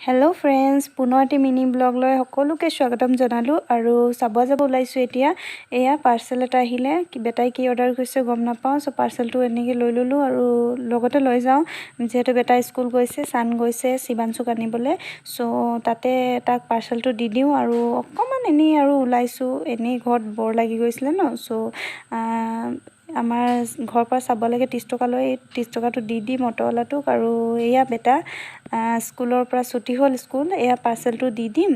Hello' friends, পুনৰ এটি mini blog লৈ সকলোকে স্বাগতম জনালোঁ। আৰু চাব যাব ওলাইছোঁ এতিয়া। এয়া পাৰ্চেল এটা আহিলে। কি বেটাই কি অৰ্ডাৰ কৰিছে গম নাপাওঁ। চ' পাৰ্চেলটো এনেকৈ লৈ ল'লোঁ আৰু লগতে লৈ যাওঁ, যিহেতু বেটাই স্কুল গৈছে, চান গৈছে শিৱাঞ্চুক আনিবলৈ। চ' তাতে তাক পাৰ্চেলটো দি দিওঁ আৰু অকণমান এনেই আৰু ওলাইছোঁ। এনেই ঘৰত বৰ লাগি গৈছিলে ন। চ' আমাৰ ঘৰৰ পৰা চাব লাগে 30 টকা লৈ, 30 টকাটো দি দিম অ'টোৱালাটোক। আৰু এয়া বেটা স্কুলৰ পৰা ছুটি হ'ল স্কুল। এয়া পাৰ্চেলটো দি দিম,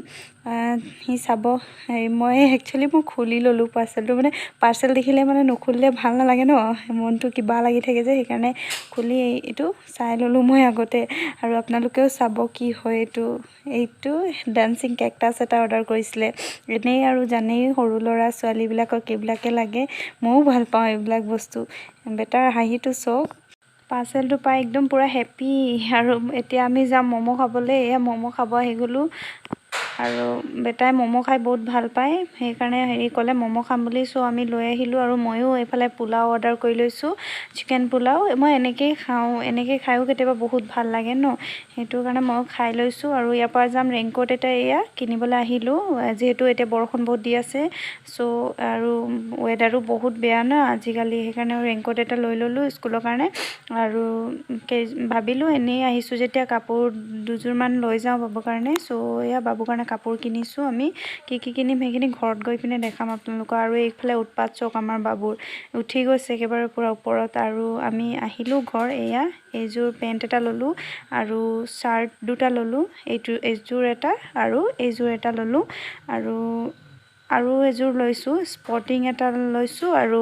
সি চাব। হেৰি, মই একচুৱেলি মই খুলি ল'লোঁ পাৰ্চেলটো। মানে পাৰ্চেল দেখিলে মানে নুখুলিলে ভাল নালাগে ন, মনটো কিবা লাগি থাকে যে, সেইকাৰণে খুলি এইটো চাই ল'লোঁ মই আগতে। আৰু আপোনালোকেও চাব কি হয় এইটো। এইটো ডান্সিং কেকটাছ এটা অৰ্ডাৰ কৰিছিলে এনেই। আৰু জানেই, সৰু ল'ৰা ছোৱালীবিলাকক এইবিলাকে লাগে। ময়ো ভাল পাওঁ এইবিলাক বস্তু। বেটাৰ হাঁহিটো চাওক, পাৰ্চেলটো পাই একদম পূৰা হেপ্পী। আৰু এতিয়া আমি যাম ম'ম' খাবলৈ। এয়া ম'ম' খাব আহি গ'লোঁ। আৰু বেটাই ম'ম' খাই বহুত ভাল পায়, সেইকাৰণে হেৰি ক'লে ম'ম' খাম বুলি। চ' আমি লৈ আহিলোঁ। আৰু ময়ো এইফালে পোলাও অৰ্ডাৰ কৰি লৈছোঁ, চিকেন পোলাও। মই এনেকেই খাওঁ, এনেকৈ খায়ো কেতিয়াবা বহুত ভাল লাগে ন, সেইটো কাৰণে ময়ো খাই লৈছোঁ। আৰু ইয়াৰ পৰা যাম ৰেইনকোট এটা এয়া কিনিবলৈ আহিলোঁ, যিহেতু এতিয়া বৰষুণ বহুত দি আছে। চ' আৰু ৱেডাৰো বহুত বেয়া ন আজিকালি, সেইকাৰণে ৰেইনকোট এটা লৈ ল'লোঁ স্কুলৰ কাৰণে। আৰু ভাবিলোঁ এনেই আহিছোঁ যেতিয়া কাপোৰ দুযোৰমান লৈ যাওঁ বাবুৰ কাৰণে। চ' এয়া বাবুৰ কাৰণে কাপোৰ কিনিছোঁ। আমি কি কি কিনিম সেইখিনি ঘৰত গৈ পিনে দেখাম আপোনালোকক। আৰু এইফালে উৎপাত চাওক আমাৰ বাবুৰ, উঠি গৈছে একেবাৰে পূৰা ওপৰত। আৰু আমি আহিলোঁ ঘৰ। এয়া এইযোৰ পেণ্ট এটা ল'লোঁ আৰু চাৰ্ট দুটা ল'লোঁ। এইটো এইযোৰ এটা আৰু এইযোৰ এটা ল'লোঁ। আৰু আৰু এযোৰ লৈছোঁ, স্পৰ্টিং এটা লৈছোঁ। আৰু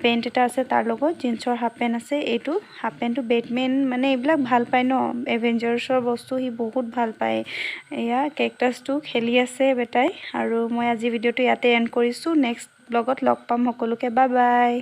পেণ্ট এটা আছে, তাৰ লগত জিন্সৰ হাফ পেণ্ট আছে। এইটো হাফ পেণ্টটো বেটমেন, মানে এইবিলাক ভাল পায় ন, এভেঞ্জাৰ্ছৰ বস্তু সি বহুত ভাল পায়। এয়া কেকটাছটো খেলি আছে বেটাই। আৰু মই আজি ভিডিঅ'টো ইয়াতে এণ্ড কৰিছোঁ। নেক্সট ব্লগত লগ পাম সকলোকে। Bye bye.